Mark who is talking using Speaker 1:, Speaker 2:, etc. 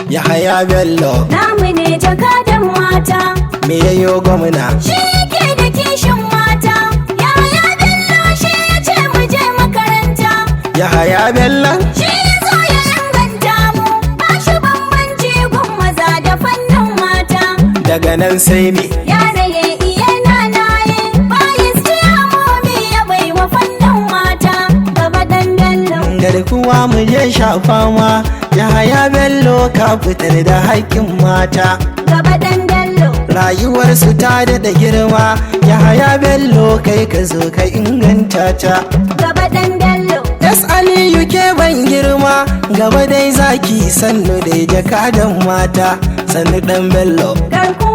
Speaker 1: Yahaya Bello.
Speaker 2: Namu ne jakadan mata.
Speaker 1: Me yayo gwamna?
Speaker 2: Shi yake da kishin mata. Yahaya Bello shi ya ce mu je makaranta.
Speaker 1: Yahaya Bello.
Speaker 2: Shi ya zo ya inganta mu. Ba shi bambanci gun maza da fannin mata.
Speaker 1: Daga nan sai me?
Speaker 2: Yaraye iye nanaye. Bayin siyamomi ya bai wa fannin mata. Gaba dan Bello.
Speaker 1: Garkuwa mu je shafa ma. Yahaya Bello ka fitar da haƙƙin mata.
Speaker 2: Gaba dan Bello.
Speaker 1: Rayuwarsu ta daɗa girma. Yahaya Bello, kai ka zo ka inganta ta.
Speaker 2: Gaba dan Bello.
Speaker 1: S Aliyu ke ban girma. Gaba dai zaki, sannu dai jakadan mata, sannu dan Bello.
Speaker 2: Garkuwa.